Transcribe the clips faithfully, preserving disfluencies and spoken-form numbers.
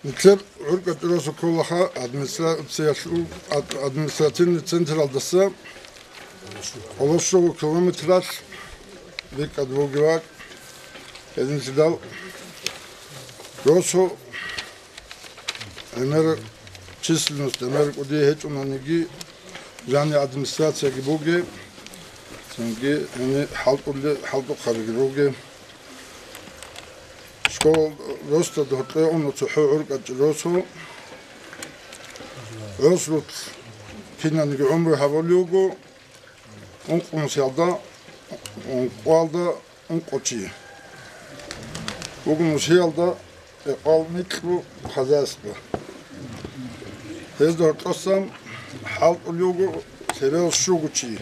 Нилъер гӀуркӀа росу кколаха администрациялъул, ад-, административный централдаса къоло щуго километралъ бикӀад бугеб бакӀ. Гьединлъидал росу гӀемер численность, гӀемер кӀудияб гьечӀониги, жаниб администрацияги бугеб, цинги гьениб хӀалтӀулел, хӀалтӀухъабиги ругел. Школа росда гьоркье уна цохӀо гӀуркӀачӀи росу. Росулъ кинаниги гӀумру гьабулев вуго, ункъо нусиялда, ункъоялда ункъо чи. Буго нусиялда кӀикъоялда микьго хозяйство. Гьезда гьоркьосан хӀалтӀулев вуго лъеберал щуго чи.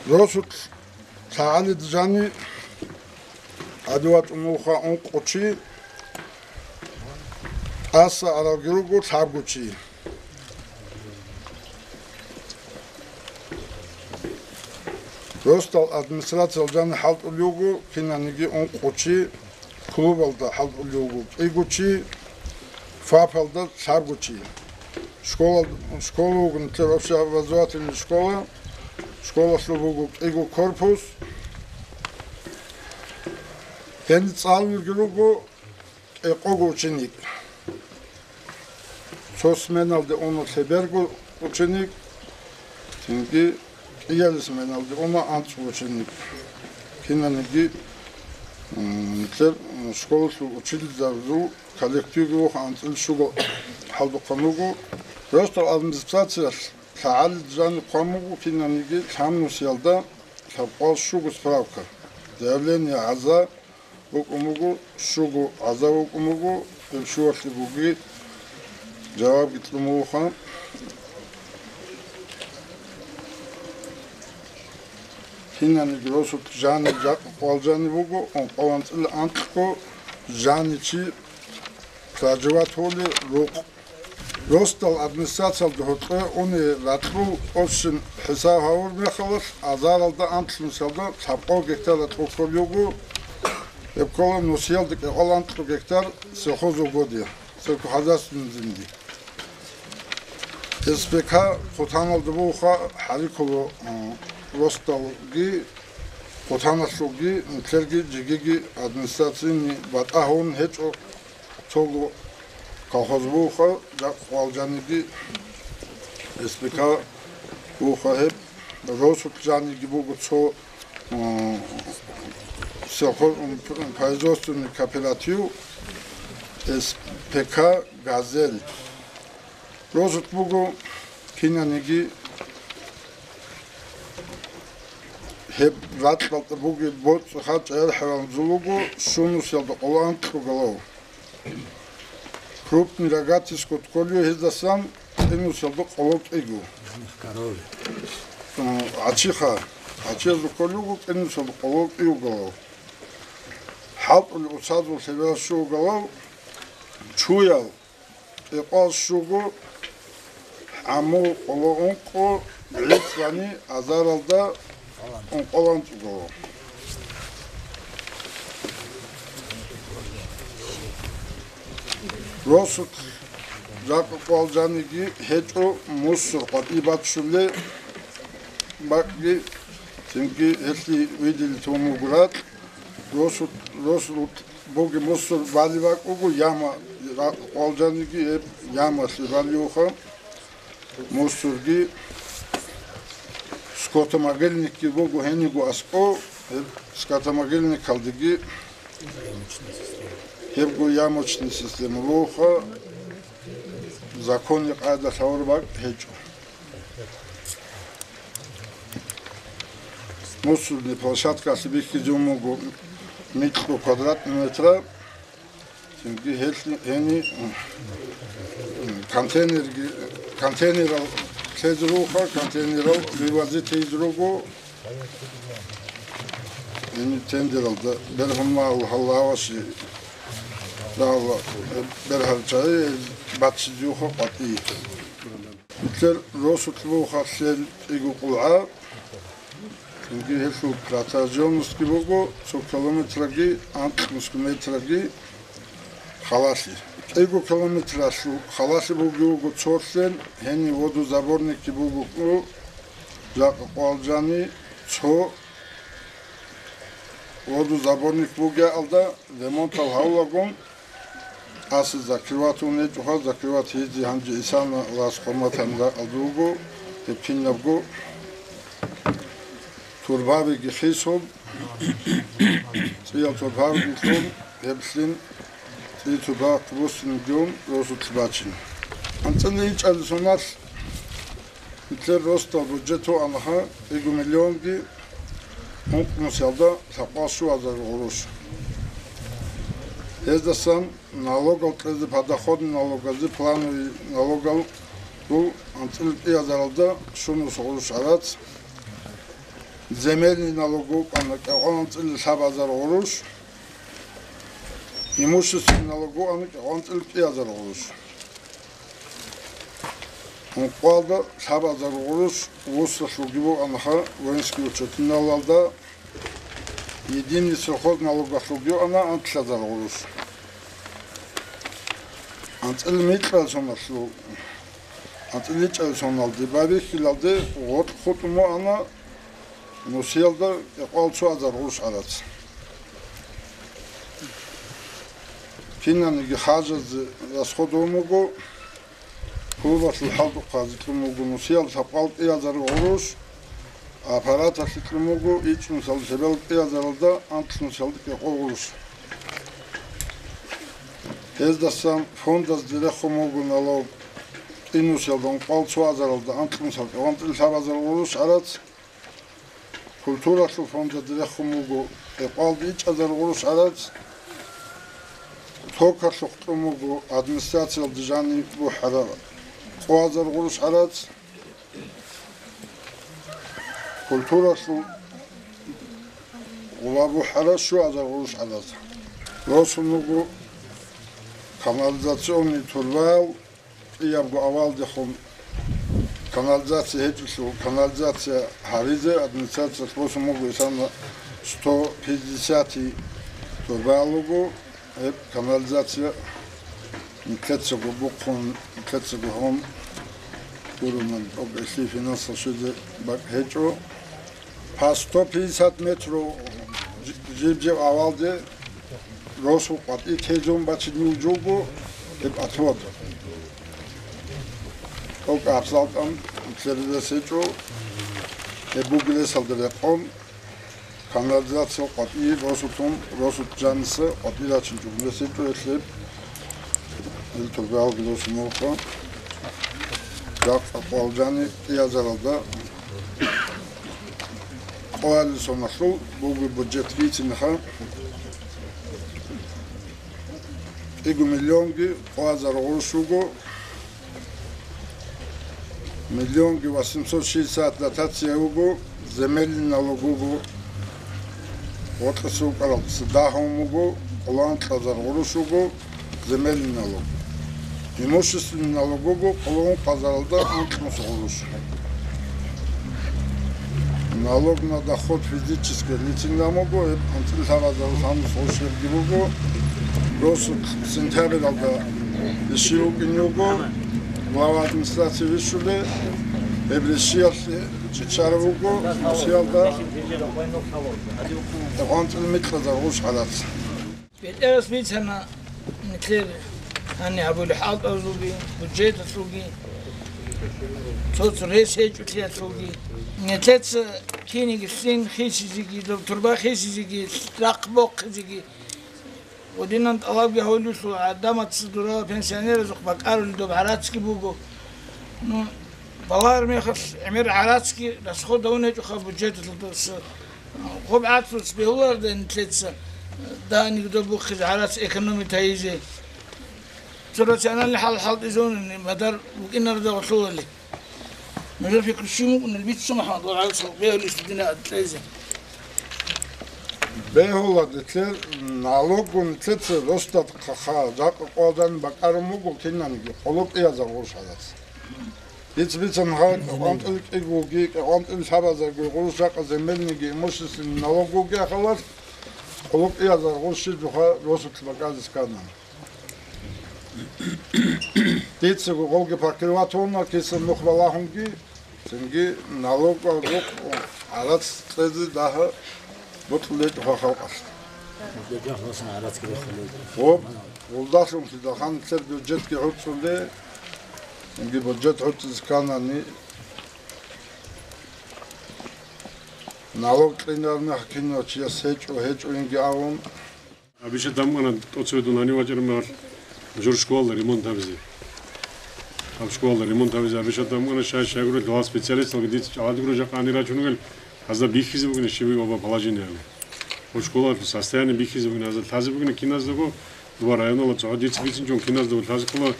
Росулъ лъагӀалида жаниб гьабулеб букӀуна ункъо чи, тӀаса аралги руго лъабго чи. Росдал администрациялда жаниб хӀалтӀулев вуго кинаниги ункъо чи, клубалда хӀалтӀулев вуго кӀиго чи, ФАПалда лъабго чи. Школа, школа вуго нилъер общеобразовательный школа, школалъул буго кӀиго корпус. Гьениб цӀалулелги руго кӀикъого ученик. Цо сменалде уна лъеберго ученик, цинги кӀиабилеб сменалде уна анцӀго ученик. Кинаниги, м, нилъер, м, школалъул учительзабазул коллективги вуго анцӀила щуго хӀалтӀухъан вуго. Росдал администрациялъ лъагӀалида жаниб хъван буго кинаниги лъабнусиялда лъабкъоялда щуго справка. Заявление гӀаза букӀун буго, щуго гӀаза букӀун буго, гьеб щуялъе бугеб жавабги кьун бугоха. Кинаниги росулъ жаниб жакъа къвал жаниб буго, ункъоялда анцӀила анкьго жаниб чи проживать гьолеб рукъ. Росдал администрациялда гьоркье унел ракьул общий хӀисаб гьабураб мехалъ, азаралда анкьнусиялда лъабкъо гектар ракьул кколеб буго, гьеб ккола нусиялда кӀикъоялда анкьго гектар сельхоз угодие, сельскохозяйственный земли. СПК Хъутаналда бугоха гьариккула, а, росдалги, Хъутаналъулги, нилъерги жегиги административный батӀа гьабун гьечӀо. Цого колхоз бугоха, жакъа къвал жанибги СПК бугоха гьеб, росулъ жанибги буго цо, м, сельхоз-, м, производственный кооператив СПК «Газель». Росулъ буго кинаниги гьеб ракьалда бугеб боцӀи-хал чӀегӀер хӀайваназул руго, щунусиялда къоло анкьго голов. Крупный рогатый скот кколев гьездасан кӀинусиялда къоло кӀиго. М, гӀачиха. ГӀачиха кколев вуго кӀинусиялда къоло кӀиго голов. ХӀалтӀулел уцазул лъеберал щуго голов, чуял кӀикъоялда щуго, гӀамму къоло ункъо, гӀицӀани азаралда ункъоялда анцӀго. Росулъ жакъа къвал жанибги гьечӀо мусор къватӀибе баччулеб бакӀги, цинги гьелъие выделить гьабун буго ракь. Росу-, росулъ бугеб мусор балеб бакӀ буго яма, ра-, къвал жанибги гьеб ямалъе балевха. Мусорги, скотомогильникги буго гьениго аскӀов, гьеб скотомогильникалдеги гьебго ямочный система бугоха, законалда къайдалъ гьабураб бакӀ гьечӀо. Мусорный площадкалъе бихьизабун буго микьго квадратный метра. Цинги гьелъ-, гьениб, м, контейнерги, контейнерал лъезе ругоха, контейнерал вывозить гьабизе руго. Гьениб тендералда бергьун буго гьалаваси, рагьула, бергьарчагӀи баччизеха къватӀи. Нилъер росулъ бугоха лъел кӀиго къулгӀа. Цинги гьелъул протяженностьги буго цо километраги анкьнусго метраги халалъи. КӀиго километралъул халалъи буги буго цолъен, гьенив водозаборникги буго жакъа къвалжани цо водозаборник бугеалда ремонтал гьавлагун, Аса закриватун гьечӀоха, закриват гьезе гьанже исана лас хъурматан ракъалда вуго, гьеб кинабго турбабиги хисун, цӀиял турбабиги лъун, гьеблъин цӀи турбабахъ буссун гьун росулъ бачин. АнцӀила ичӀалде соналъ Нилъер росдал бюджет вуанха кӀиго миллионги ункънусиялда лъабкъоялда щуазар гъурущ. Гьездасан налогал кьезе, подоходный налогазе, плановый налогал дул анцӀила кӀиазаралда щунус гъурущ гӀарац, земельный налог вукӀана кӀикъоялда анцӀила лъабазар гъурущ, имущественный налог вукӀана кӀикъоялда анцӀила кӀиазар гъурущ. Ункъоялда лъабазар гъурущ вуссалъулги бугӀанаха воинский учётналалда, единый сельхозналогахъулги вугӀана анлъазар гъурущ. АнцӀила микьал соналъул, анцӀила ичӀал соналде, барихьилалде гъоркь хутӀун вугӀана нусиялда кӀикъоялда цоазар гъурущ гӀарац. Кинаниги хажазе расходовун вуго, клубалъул хӀалтӀухъазе кьун вуго нусиялда лъабкъоялда кӀиазар гъурущ, аппараталъе кьун вуго ичӀнусиялда лъебералда кӀиазаралда анкьнусиялда кӀикъоялда гъурущ. Гьездасан фондазде рехун вуго налог, кӀинусиялда ункъоялда цоазаралда анкьнусиялда кӀикъоялда анцӀила лъабазар гъурущ гӀарац. Культуралъул фондазде рехун вуго кӀикъоялда ичӀазар гъурущ гӀарац, токалъухъ кьун вуго администрациялда жаниб бухӀараб цоазар гъурущ гӀарац, культуралъул ва бухӀараб щуазар гъурущ гӀарац. Росун вуго канализационный турбаял, кӀиябго авалдехун канализация гьечӀелъул, канализация гьаризе администрациялъ босун буго исана сто пятьдесят турбаялъул, гьеб канализация нилъецаго бухъун, нилъецаго гьун гурони, тӀокӀ гьелъие финансал щвезе бакӀ гьечӀо. По сто пятьдесят метру жиб-жиб авалде росу къватӀи тезун бачине вуго гьеб отвод. ТӀокӀ гьабсагӀатан нилъер рес гьечӀо, гьеб бугеб ресалда рекъон, канализация къватӀи росулъун, росулъ жаниса къватӀи рачинчӀого рес гьечӀо гьелъ гьеб. Гьел турбаялги росун вуго. Жакъа къвалжани кӀиазаралда къоялил соналъул буго бюджет бицинха. КӀиго миллионги къоязар гъурущ вуго, миллионги восемьсот шестьдесят дотация вуго, земельный налог вуго, гъоркьаса вукӀаралдаса дагьун вуго, къоло анкьазар гъурущ вуго, земельный налог. Имущественный налог вуго къоло ункъазаралда анкьнус гъурущ. Налог на доход физических лицин ламуго, гьеб анцӀила лъабазаралъан сошерги буго. Росу сентябралда иши вукӀин вуго, глава администрации вищуле, гьеб ришиялъе чичара вуго, ришиялда анцӀила микьазар гъурущ гӀарац. БетӀерас бицана нилъер гьаниб гьабулеб хӀалтӀазулги, бюджеталъулги, цо-цо рес гьечӀолъиялъулги. Нилъеца киниги лъин хисизеги, доб турба хисизеги, рахъ бохъизеги, гьединан тӀалабги гьавулелъул гӀадамаца дурала пенсионеразухъ бакӀарулел доб гӀарацги буго. Ну, балагьараб мехалъ гӀемер гӀарацги расходовун гьечӀоха бюджеталдаса. Гъоб гӀацӀуц бегьуларда нилъеца, дагьаниги доб бухъизе гӀарац экономить гьайизе. Цо рациональный хӀал хӀалтӀизавуни мадар букӀинарда гъолъулали. Нужер пикру щиб букӀунел бицун, МухӀаммад, гъоб гӀацӀу бегьулищ дина кьезе? Бегьула, нилъер налогу нилъеца росдал хъа-, хъа-, жакъа къоялда бакӀарун буго кинаниги, къоло кӀиязар гъурущ гӀарац. Дица бицун гьаб къвантӀил кӀигоги, къвантӀил лъабазарго гъурущ жакъа земельныйги имущественный налогоги ахалалъ, къуллукъиязар гъурщи жуха росулъ бакӀазе ккана. Дицаго гъолги пакъир ватуна, киса нух балагьунги, цинги налогал рукъ гӀарац кьезе дагьа бокьулеб халкъалъ. Гъоб, гъулдалъун лъидалхан цер бюджетги гӀуцӀуле, цинги бюджет гӀуцӀизе кканани, налог кьинарни хӀакимав чияс гьечӀо, гьечӀо инги абун. Абиша дамгъана тӀоцеве дун гьанив вачӀараб мехалъ, жур школалда ремонт гьабизе. Гьаб школалда ремонт гьабизе абиша дамгъана, шай-шайгурелъул гьал специалисталги дица чӀаладигурун жакъа гьанир рачунагел, гьазда бихьизе бугин щиб ва положение гьали. Гьаб школалъул состояние бихьизе бугин, гьазда лъазе бугин киназдаго, дуба районала цохӀо дица бицинчӀун киназдаго лъазе ккола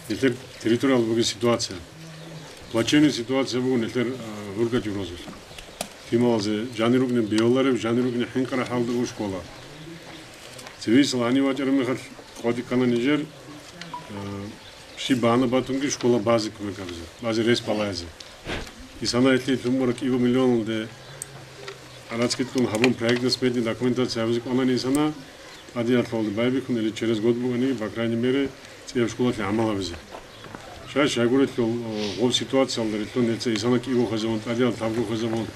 нилъер территориялда бугин ситуация. Плачевная ситуация буго нилъер, а, гьуркӀачӀеб росулъ. Лъималазе жанир рукӀине бегьулареб, жанир рукӀине хӀинкъараб хӀалда буго школа. Цевесел гьанив вачӀараб мехалъ къотӀи ккана нижер, а, щиб багьана батунги школа базе кумек гьабизе, базе рес балагьизе. Исана гьелъие лъун бара кӀиго миллионалде гӀарацги кьун гьабун проектно-сметный документация гьабизе кӀванани исана, тӀаде ялъалде байбихьун или через год бугони, по крайней мере, цӀияб школалъе гӀамал гьабизе. Шай-шайгурелъул, о, гъоб ситуациялда рилълъун гьеца исана кӀиго хвезабун, тӀадеял лъабго хвезабун,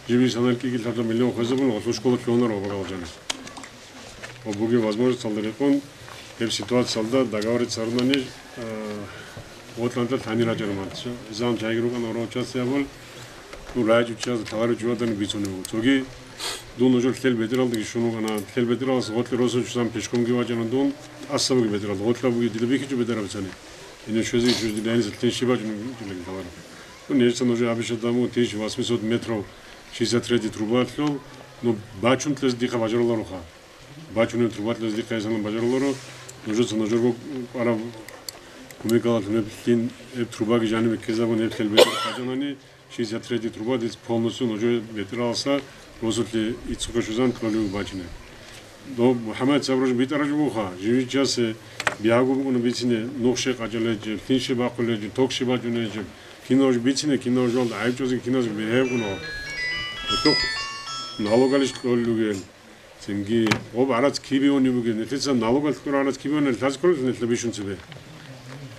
жиб исанал кӀиги лъабго миллион хвезабун, гъолъул школа лъугьунар обагал жанис. Ва бугеб возможносталда рекъон, гьеб ситуациялда договориться гьарунани, а, гъотлъанта лъани рачӀаруман. Изан чайги рукӀана оро участие абул, ну, райчӀучияз, лъаларев чувадани бицунев вуго. Цоги, дун нужер лъел бетӀералдаги щун вукӀана, лъел бетӀералас гъотлъе росулъ чусан пешкомги вачӀана дун, тӀасабуги бетӀералда, гъотлъабуги дида бихьичӀо бетӀераб цани. Ине щвезеги чуз дида гьениса лъен щиб бачӀун вукӀилан лъаларев. Ну, нижеца нужер абиша даму тысяча восемьсот метров шестьдесят третий трубалъул, ну, бачун кьезе дихъа бажарулароха. Бачунеб трубалъ лездихъе гьесана бажаруларо, нужеца нужерго кӀвараб кумекалъ гьеб лъин, гьеб трубаги жанибе ккезабун, гьеб лъел бетӀер къачӀанани, шестьдесят третий труба дица полностью нужер бетӀераласа росулъе иццухъе щвезан кьолев бачине. Доб МухӀаммад Сабраж битӀараб жо буха, живичасе бигьаго букӀуна бицине, нух щай къачӀалей жеб, лъин щай бахъулей жеб, ток щай бачӀуней жеб, кинав жо бицине, кинав жоялда гӀайиб чӀвазе, киназго бигьаяб гуна. Гьелъухъ налогалищ кьолел ругел. Цинги, гъоб гӀарац кибе гьуниб бугеб, нилъеца налогалъ кьура гӀарац кибе гьуниб, лъазе ккола нилъ бищун цебе.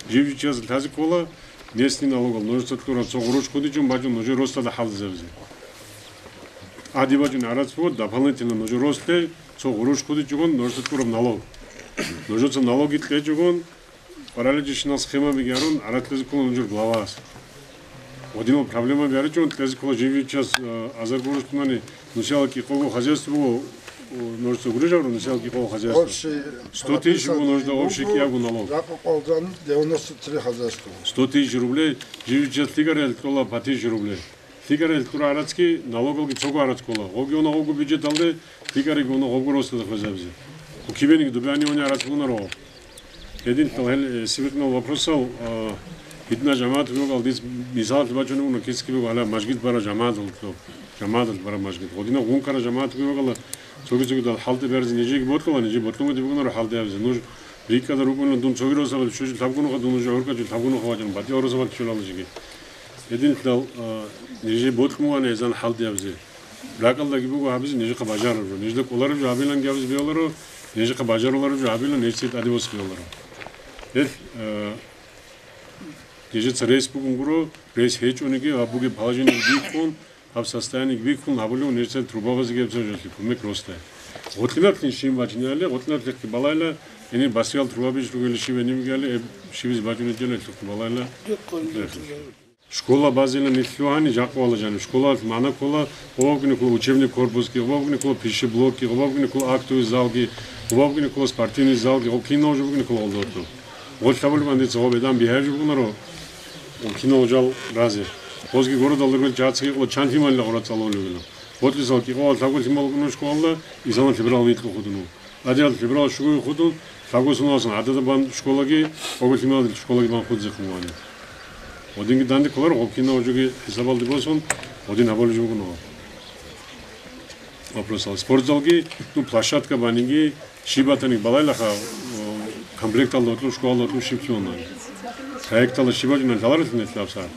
Жив-жив чияс лъазе ккола, местный налогал нужеца кьураб цо гъурущ хъудичӀун бачӀун нужер росдада хӀалтӀизабизе. Ади бачӀун гӀарац буго, дополнительно нужер росде цо гъурущ хъудичӀогон нужеца кьураб налог. Нужеца налоги кьечӀогон, Параличишнал схемабиги гьарун, гӀарац кьезе ккола нужер главас. Гъодинал проблемаби гьаричӀун, кьезе ккола жив-жив чияс, э, азар гурущтунани, нусиялда кӀикъого хозяйство буго, о, нужеца гурищ гьарун, нусиялда кӀикъого хозяйство. Общий сто тысяч буго нужда, общий кӀиябго налог. Жакъа къвалжан девяносто три хозяйство. Сто тысяч рублей, жив-жив чияс лъикӀарал кьола по тысяче рублей. ЛъикӀарал кьура гӀарацги, налогалги цого гӀарац ккола. Гъоги уна гъого бюджеталде, лъикӀариги уна гъобго росдада хвезабизе. Хъукибениги дубани уни гӀарац бунаро. Гьединлъал гьел, э, сибикънал вопросал, а, гьитӀина жамагӀат ругал диц мисалалъ бачунеб буго, кицӀги буго гьала мажгит бара жамагӀаталъ, жамагӀаталъ бара мажгит. Гъодинаб гъункара жамагӀат ругала цоги-цогидал хӀалтӀи берзе нижеги бокьула, нижеги бокьунгутӀи бугонаро хӀалтӀи гьабизе. Нуж рикӀкӀада рукӀуна дун цоги росабал чӀужи лъабгунуха, дун нуж гӀуркӀачӀи лъабгунуха вачӀун, батӀиял росабал чӀолалищиги. Гьединлъал, а, нижее бокьун вугӀана гьезан хӀалтӀи гьабизе. РакӀалдаги буго гьабизе нижехъа бажараб жо. Нижда кӀолареб жо гьабиланги гьабизе бегьуларо, нижехъа бажарулареб жо гьабилан нижеца тӀаде босе бегьуларо. Гьел, а, нижеца рейс бугун гуро, рейс гьечӀониги ва бугеб положениеги бихьун, гьаб состояниеги бихьун гьабулев нижеца трубабазеги гьеб цо жолъи кумек росдай. ГъутӀинаблъин щиб бачиналли, гъутӀинаблъихъги балайла, гьенир басриялъ трубабищ ругели щиб гьениб бугеали, гьеб щибизе бачӀунеб жо гьелъухъги балайла. Школа базила нилъ лъугьани жакъа вала жаниб. Школалъ магӀна ккола, гъобабгине ккола учебный корпусги, гъобабгине ккола пищеблокги, гъобабгине ккола актовый залги, гъобабгине ккола спортивный залги, гъоб кинав жо бугине ккола гъолда гьоркьоб. Гъолъ гьабулеб гьанже гъоб гӀадан бигьаяб жо бугунаро, гъоб кинав жал разе. Гъозги городалда ругел чагӀацаги кьола чан лъималила гъура цӀалулевила. Гъотлъисал кӀикъоялда лъабго лъимал букӀуна школалда, исана лъеберал микьго хутӀун. Адиял лъеберал щугоги хутӀун, лъабго соналъун гӀадада бан школаги, гъого лъималазул школаги бан хутӀизе хъумугьани. Гъодинги данде кколаро, гъоб кинав жоги хӀисабалде босун, гъодин гьабулеб жо буго. Вопросал. Спортзалги, ну, площадка баниги, щиб батаниги балайлаха, о, комплекталда гьоркьоб, школалда гьоркьоб щиб лъугьунани. Проекталда щиб бачӀунани лъаларелъул нилъ гьабсагӀат.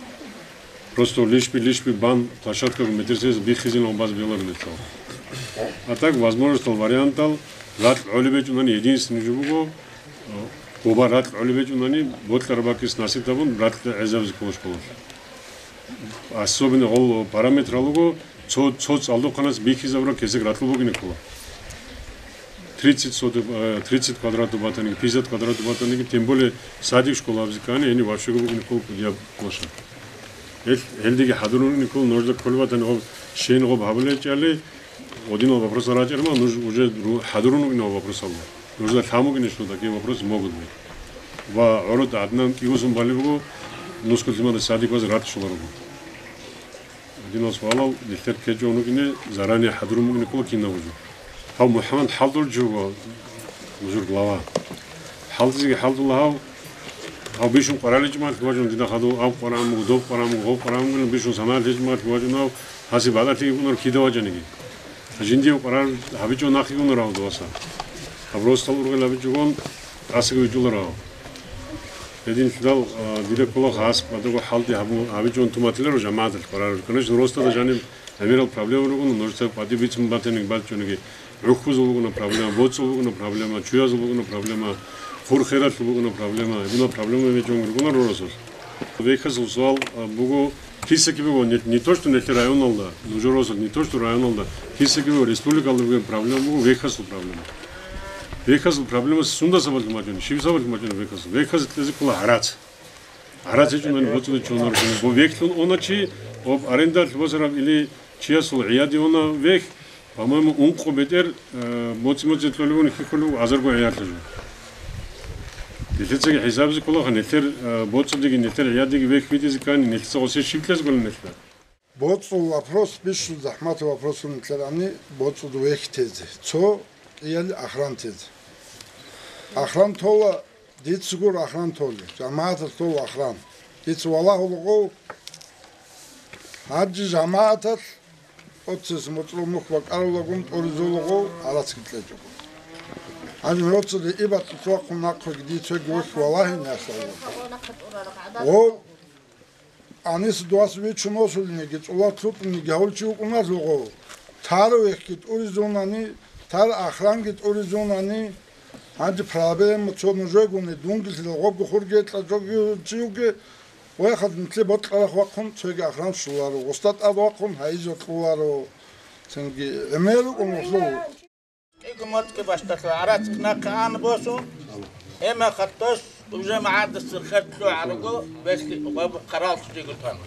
Просто лишби-лишби бан площадкаго метрсез биххизилан баз беларунелъул. А так возможностал, вариантал ракь гӀолеб гьечӀунани единственный жо буго, гъоба ракь гӀолеб гьечӀунани бокьараб бакӀис насиб гьабун ракьда гӀезабизе ккола школалъ. Особенно гъол параметрал руго, цо, цо цӀалдохъанас биххизабураб кесек ракьул бугине ккола. Тридцать соток, э, тридцать квадратов батаниги, пятьдесят квадратов батаниги, тем более садик, школа абизе ккани, гьениб вообще бугине ккола кӀудияб площадь. Гьел, гьелдеги хӀадурун никол нужда кколеб батани, гъоб, щейин гъоб гьабулел чӀали, гъодинал вопросал рачӀарма, нуж уже ру-, хӀадурун вугинал вопросалда. Нужда лъамугине, что такие вопросы могут быть. Ва гӀород гӀаднан кӀиусун бали буго, нусгулъимада садик ваз рат шуларуго. Гьединал суалал нилъер ккечӀун вугине, заранее хӀадурун бугине ккола кинабго жо. Гьав МухӀаммад хӀалдул жо ва бузург глава. ХӀалдизеги хӀалдула гьав, гьав бищун къвараличӀ малъ важун дида хадув, аб къваран буго, доб къваран буго, гъов къваран буго, бищун санал гьечӀ малъ важун гьав, гьаси бадалъиги бунар кида вачаниги. Жиндив къварал гьабичӀо нахъе унарав дуаса. Гьаб росдал ургъел гьабичӀогон тӀасаги вичӀуларав. Гьединлъидал, а, дида ккола хас бадаго хӀалде гьабу-, гьабичӀон туматиларо жамагӀаталъ къварарав. Конечно, росдада жаниб гӀемерал проблема ругону, нужеца къватӀиб бицун батаниги бачӀониги, гӀухьбузул бугуна проблема, боцӀул бугуна проблема, чуязул бугуна проблема, хурхералъул бугуна проблема, гьединал проблема гьечӀон ругуна роросулъ. Вехьасул суал, а, буго, кисаки буго, не, не то, что нилъер районалда, нужер росулъ, не то, что районалда, кисаки буго, республикалда бугеб проблема буго, вехьасул проблема. Вехьасул проблема сунда сабаблъун бачӀуна, щиб сабаблъун бачӀуна вехьасул? Вехьасул кьезе ккола гӀарац. ГӀарац гьечӀунани боцӀуличӀун рукӀуна. Бо вехьлъун уна чи, об арендалъ босараб или чиясул гӀияде уна вехь, по-моему, ункъо бетӀер, э, моцӀи-моцӀи кьолеб буни хихьулев азарго гӀиялъа жо. Нилъецаги хӀисабизе кколаха, нилъер, э, боцӀудеги, нилъер гӀиядеги вехь витӀизе ккани, нилъеца гъосе щиб лъазгула нилъа? БоцӀул вопрос бищун захӀматаб вопросун нилъерани, боцӀуда вехь тезе, цо кӀиял ахран тезе. Ахран тола Дица гур ахран толи, жамагӀаталъул ахран. Дица валагьулаго, гьанже жамагӀаталъ оццес моцӀрол мухь бакӀарулагун тӀуризулаго гӀарацги кьечӀого. Гьанже моцӀрол ибат цохъун нахъеги дица гур валагьине асала. Гъов Анис дос вичун восулиниги, цӀулат лъутӀиниги гьавулчи вукӀуналъугъав, тар вехьги тӀуризунани, тар ахранги тӀуризунани, гьанже проблема цо нужегуни, дунгилъила гъобго хурги гьекьа жогиучиюги, вехал нилъе бокьарахъ вахъун цоги ахран щуларо, гъоста тӀад вахъун гьайизо кьуларо, цинги гӀемер рукӀун вуслугу. КӀиго моцӀги бащдалъур гӀарац кнахъе ан босун, гьемахъа дос уже магӀардасда хертлъугӀаруго, беслъи гъоб хъарал чӀужиго тана.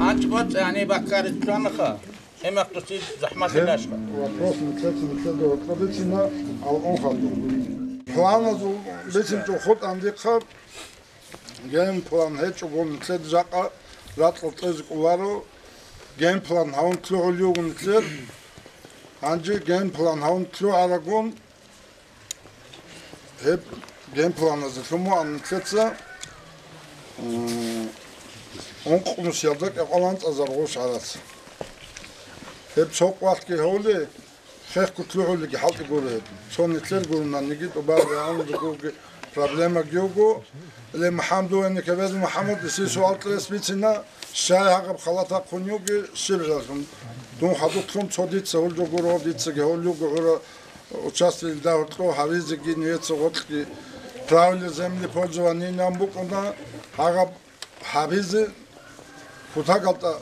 Анчи боцӀи гьаниб баккарич цонаха, гьемахъ досил захӀмалъилашха. Вопрос нилъеца нилъеда вокьа бицина, алкӀун хадуб. Планазул бицинчӀо хутӀан дихъаб. Геймплан гьечӀого нилъер жакъа ракьал кьезе кӀоларо, геймплан гьавун лъугӀулев вуго нилъер. Гьанже геймплан гьавун лъугӀарагун, гьеб геймпланазе лъумуан нилъеца, м, ункънусиялда кӀикъоялда анцӀазар гъуш гӀарац. Гьеб цо къвалъги гьавули, Хехго лъугӀулеги хӀалтӀи гуро гьеб. Цо нилъер гуронаниги тӀубараб рагӀалда гурги проблемаги вуго. Ле МухӀаммад, вегьенекабез МухӀаммад, иси суал кьес бицина, щай гьагъаб халат ахъун юги, щиб жаллъун. Дун хадуклъун цо дица гьулго гуро, дицаги гьул юго гӀура участие дагьурлъо гьавизеги, нуеца гъоркьги правила землепользования нан букӀуна, гьагъаб гьабизе кутакалда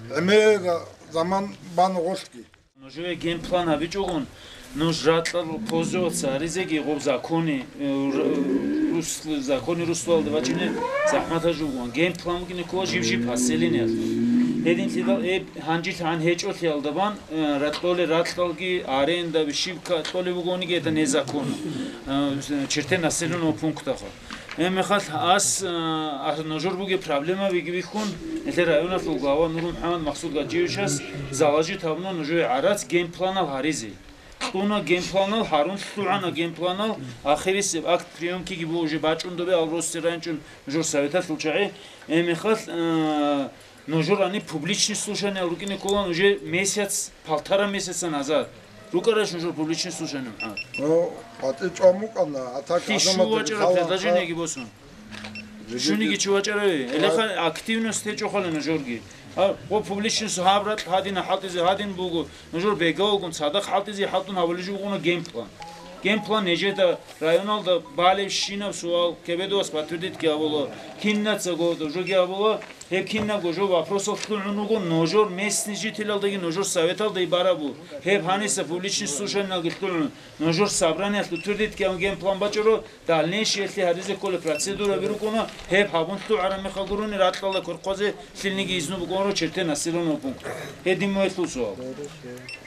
гӀемера заман бана гъоркьги. Нужее геймплан гьабичӀогун, нуж ракьал пользоваться гьаризеги гъоб закони, э, р-, рус-, закони русулалда бачине захӀматаб жо бугун. Геймплан букӀине ккола жиб-жиб поселениялъ. Гьединлъидал гьеб гьанжелъ гьан гьечӀолъиялда бан, э, ракьолел ракьалги аренда, щиб кьолеб бугониги, это незаконно. Э, черте населенного пунктаха. Гьеб мехалъ ас, а, а, нужер бугеб проблемабиги бихьун, нилъер районалъул глава Нур МухӀаммад Махсудгаджиевичас заложить гьабуна нужее гӀарац геймпланал гьаризе. Кьуна геймпланал, гьарун лъугӀана геймпланал, ахирисеб акт приёмкиги бу уже бачӀун добе, ал россе райончӀун нужер советалъул чагӀи. Гьеб мехалъ, а, Нужер гьаниб публичный слушаниеял рукӀине ккола, уже месяц, полтора месяца назад. РукӀараш нужер публичный слушание, МухӀаммад? Ну, къватӀир чӀван букӀана, а так лъищу гӀадамазда вачӀараб бихьала предложениеги босун. Щуниги чи вачӀарави, гьелеха активность гьечӀохъала нужерги. А, гъо публичность гьаб ракь гьадин хӀалтӀизе гьадин буго, нужер бегавулгун цадахъ хӀалтӀизе хӀалтӀун гьабулеб жо бугони геймплан. Геймплан нижеда районалда балебщинаб суал Кебедовас подтвердить гьабула, кинацаго нужерги гьабула, гьеб кинабго жо вопросалъ лъугӀун руго, нужер местный жителалдаги нужер советалда ибарабу, гьеб гьаниса публичный слушаниялги лъугӀун, нужер собраниялъ утвердить гьабун геймплан бачӀаро, дальнейший гьелъи гьаризе кколеб процедураби рукӀуна, гьеб гьабун лъугӀараб мехалгурони ракьалда кверхъвазе лъилниги изну бугониро черте населенного пункта. Гьедин мугьелъул суал.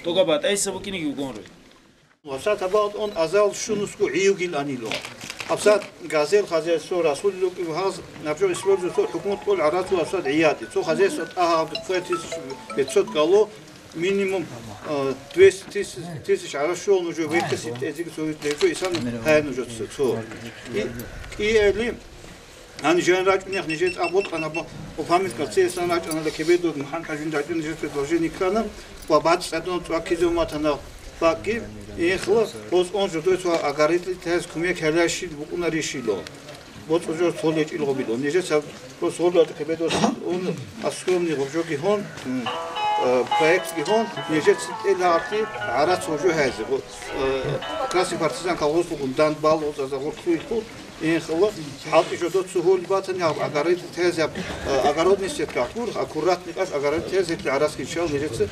Тога батӀайса букӀиниги бугониро. Васат абаалда он азал щунусго гӀиюгил анило. Абсат газел хазяйство расулил рукӀин гьаз набчо используется хӀукумат кьол гӀарацу абсат гӀияти. Цо хазяйство тӀагьаб пятьсот гало, минимум, э, двести тысяч, тысяч гӀараш щуал нужо вехъиси тӀезиги цо витӀлъи гьечӀо, исан гьай нужо цо. И, кӀиели, гьанже рачӀунех нижер цӀакъ бокьана, ба-, о памятка цесан рачӀана, Кебедов МухӀамад ХӀажин рачӀун нижер предложение ккана, ва бацӀцӀадун цӀваккизе уматана, бакӀги, эхла, гъоз он жодой цо агаритӀи тез кумек гьалащил букӀунарищило. БоцӀу жо цо лечӀил гъобило. Нижеца рос гъорлуа Кебедос ун, аскромный гъобжоги гьон, м, э, проектги гьон, нижеца тӀел гьарти гӀарац гъобжо хӀезе. Гъо-, э, Красный партизан колхоз бугун дан бал гъозаза гъорлъуй хъур, ин хъула, хӀалтӀи жодо цо гьули батани, гьаб агарит тез яб, э, огородный сетка хъур, аккуратный кӀаш агарит тез гьебли гӀарац гьичал нижеца,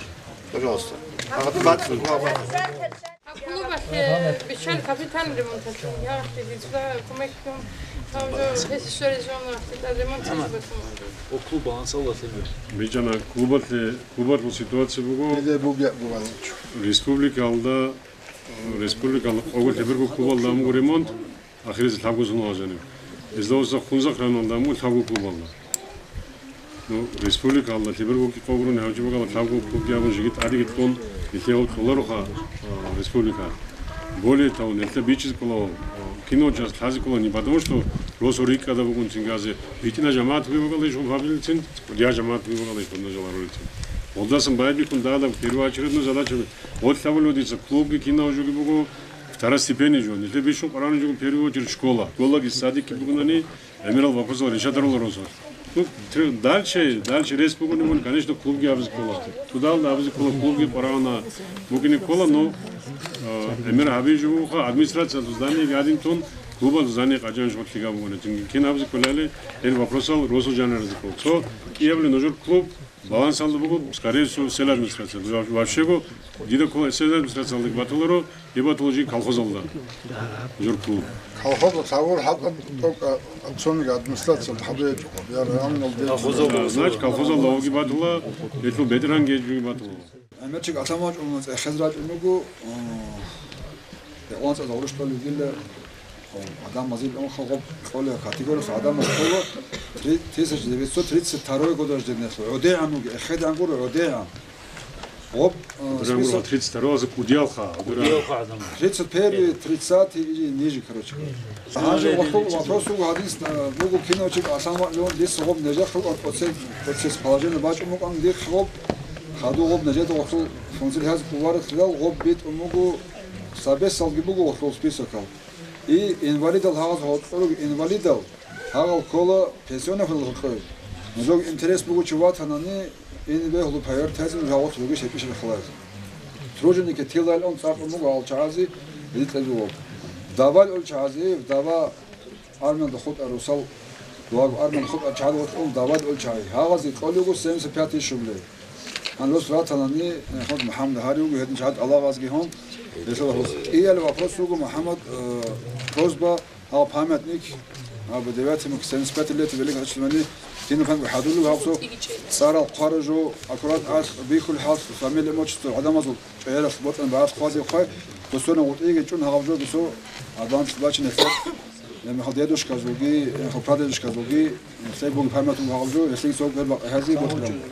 пожалуйста. Агъад бат, гьаб бат. Клубалъе биччан капитальный ремонт гьечӀо. Ягъасе дица кумек гьун, гьав жо гьес щваризун вахтитӀа ремонт гьечӀо батун. О клуб балансалла лъеле. Биччана клубалъе, клубалъул ситуация буго. Диде бугеб буган. Республикалда, республикалда къого лъеберго клубалда амго ремонт. Ахиризда лъабго зуна гьажаниб. Изда ва Хунзахъ районалда аму лъабго клубалда. Ну, республикалда лъеберго къогрун гьавжи багала лъабго клубги абун жиги тӀадиги кьун, нилъе гьав кьоларуха, а, республика. Более того, нилъе бичӀчӀиз кӀолав, а, кино час лъазе кӀолани, потому что росу рикӀкӀада бугун цингазе, битӀина жамаат буй багала ишгъун фабилицин, я жамаат буй багала ишгъун нажаларулицин. Гъолдасан байбихьун дагьадаб первоочередную задача, гъолъ гьавулев дица клубги кинав жуги буго, второстепенный жо. Нилъер бищун къваригӀун жо в первую очередь школа. Школаги садикги бугунани, гӀемерал вопросал решать гьарулел росулъ. Ну, тр-, дальше, дальше рес бугони мун, конечно, клубги абизе ккола. Тудалда абизе ккола, клубги къваригӀуна бугине ккола, но, э, гӀемер гьабизе жо бугоха, администрациялъул зданиеги гьадин тун, клубалъул здание къачӀан жо лъига бугони. Кин абизе кколали, гьел вопросал росул жанаразе ккола. Цо кӀиябли нужер клуб, балансалда буго, скорее всего, сел администрация. Ва-, вообще-го, дида ккола сел администрациялдаги батуларо, гьеб батула жи колхозалда. Жур клуб. Колхоза тавур хӀалкъа тӀокӀа цониги администрациялда хӀадур гьечӀо. Я районал де- Колхозалда. Да, значит, колхозалда оги батула, гьелъул бетӀергьанги гьечӀоги батула. ГӀемерчи гӀалам вачӀуна, цӀехез рачӀун руго, э, гьанцӀа гъурущ кьолел гила, Гьав, гӀадамазил унхъа гъоб кьолеб категорияс гӀадамаз ккола, три тысяча девятьсот тридцать второй год рождения, гӀодегӀан вугев, эхедгӀан гуро, гӀодегӀан. Гъоб, э, Гудеран гуро, список тридцать второго кӀудиялха, гудеран. КӀудиялха гӀадамаз. Тридцать первый, тридцатый или ниже, короче. Гьанже вахъул вопрос вуго гьадин, э, буго кинавчи Гьасан ва Леон, дис гъоб нежехъ рукӀан процесс, процесс положение бачӀун букӀан дихъ гъоб, хаду гъоб нежеда вахъул функциял хӀяз кӀуваралъ гъоб битӀун буго, сабесалги буго вахъул списокал. И инвалидал гьагъаз гьоркьоруги инвалидал гьагъал ккола пенсионный фондалъ гьоркьой. Нужег интерес бугучи ватанани, ин бегьлу паёр тезин жагъулъ ругищ гьечӀищ рехлаз. Труженики тилалъун цӀакъун буго гьал чагӀази, ритӀел буго. Давал ул чагӀази, дава армиялда хутӀа русал, дугьаго армиялда хутӀа чагӀади гъоркьун давал ул чагӀи. Гьагъази кьолего семьдесят пять тысяч рублей. Гьанрос ратанани, хӀуд МухӀаммад гьари вуго гьедин чагӀад Аллагьазги гьун, гьесул кӀиял вопрос вуго, МухӀаммад, э, просьба, гьав памятник, абу девятый мук семьдесят пять лет велик гьачилмани, динухъан хӀадурлу гьавсо цӀарал хъвара жо, аккурат алъ, бихьул хӀалъ, фамилия, имущество, гӀадамазул чӀегӀералъ бокьун багьалъ хъвазе хъвай, досоно гъутӀиге чӀун гьав жо досо, адванс бачине лъе, э, мехал дедушказулги, э, хопрадедушказулги, лъе буги памятун гьав жо, гьелъин цо гер бакъ хӀези бокьун.